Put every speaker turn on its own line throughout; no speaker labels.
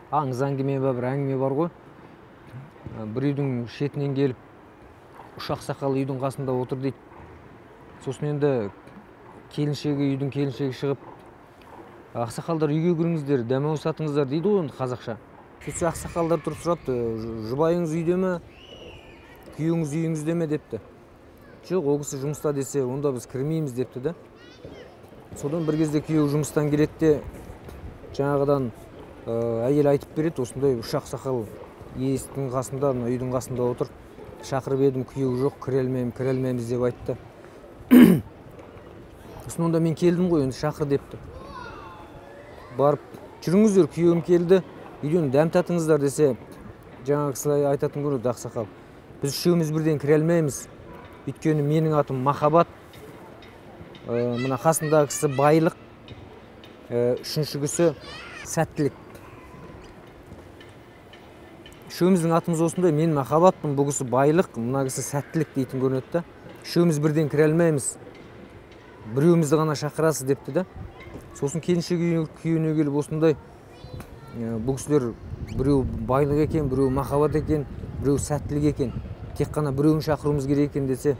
Аңыз әңгіме ба, бір әңгіме бар ғой. Бір үйдің шетінен келіп, үш ақсақал үйдің қасында отыр дейді. Сосын енді келіншегі, үйдің келіншегі шығып, ақсақалдар үйге кіріңіздер, дәмауыз сатыңыздар дейді ғой енді қазақша. Сөйтсе ақсақалдар тұрып сұрапты, жұбайыңыз үйде ме, күйеуіңіз үйіңізде ме депті. Жоқ, ол кісі жұмыста десе, онда біз кірмейміз депті да. Содан бір кезде күйеуі жұмыстан келеді де, жаңағыдан әйел айтып береді, осындай үш ақсақал есіктің қасында, мына үйдің қасында отыр. Шақырып едім, күйеуі жоқ, кіре алмаймын, кіре алмаймыз деп айтты. Сосын онда мен келдім ғой, енді шақыр депті. Барып, жүріңіздер, күйеуім келді, үйден дәм татыңыздар десе, жаңағы кісі айтатын көрінеді ақсақал. Біз үшеуміз бірден кіре алмаймыз, өйткені менің атым Махаббат, мына қасындағы кісі Байлық, үшінші кісі Сәттілік. Үшеуміздің атымыз осындай, мен Махаббатпын, бұл кісі Байлық, мына кісі Сәттілік дейтін көрінеді да. Үшеуміз бірден кіре алмаймыз, біреуімізді ғана шақырасыз депті да. Сосын келіншегі күйеуіне келіп осындай, бұл кісілер біреу Байлық екен, біреу Махаббат екен, біреу Сәттілік екен, тек қана біреуін шақыруымыз керек екен десе,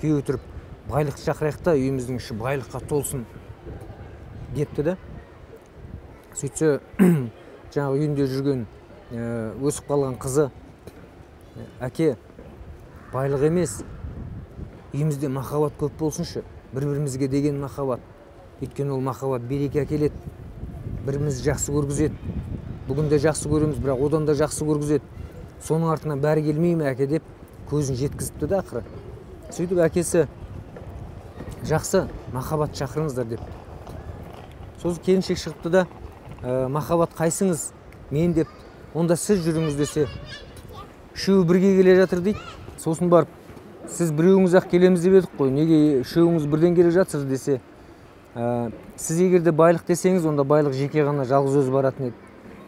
күйеуі тұрып, Байлықты шақырайық та, үйіміздің іші байлыққа толсын депті да. Сөйтсе, жаңағы үйінде жүрген өсіп қалған қызы, әке, байлық емес, үйімізде махаббат көп болсыншы, бір-бірімізге деген махаббат. Өйткені ол махаббат береке әкеледі, бірімізді жақсы көргізеді. Бүгін де жақсы көреміз, бірақ одан да жақсы көргізеді. Соның артынан бәрі келмей ме әке деп көзін жеткізіпті да ақыры. Сөйтіп әкесі, жақсы, махаббат шақырыңыздар деп. Сосын келіншек шығыпты да, махаббат қайсыңыз, мен деп, онда сіз жүріңіз десе, үшеуі бірге келе жатыр дейді. Сосын барып, сіз біреуіңіз ақ келеміз деп едік қой, неге үшеуіңіз бірден келе жатсыз десе, сіз егер де байлық десеңіз, онда байлық жеке ғана жалғыз өзі баратын еді.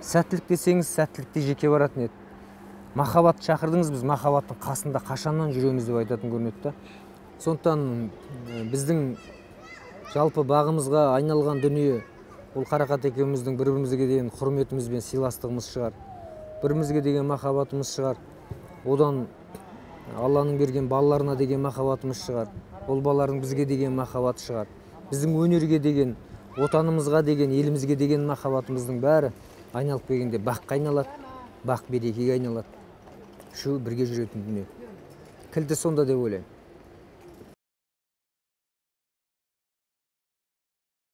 Сәттілік десеңіз, сәттілік те жеке баратын еді. Махаббат шақырдыңыз, біз махаббаттың қасында қашаннан жүреміз деп айтатын көрінеді да. Сондықтан біздің жалпы бағымызға айналған дүние ол Қарақат екеуміздің бір-бірімізге деген құрметіміз бен сыйластығымыз шығар, бірімізге деген махаббатымыз шығар, одан Алланың берген балаларына деген махаббатымыз шығар, ол балалардың бізге деген махаббаты шығар, біздің өнерге деген, отанымызға деген, елімізге деген махаббатымыздың бәрі айналып келгенде баққа айналады, бақ берекеге айналады. Үшеуі бірге жүретін дүние. Кілті сонда деп ойлаймын.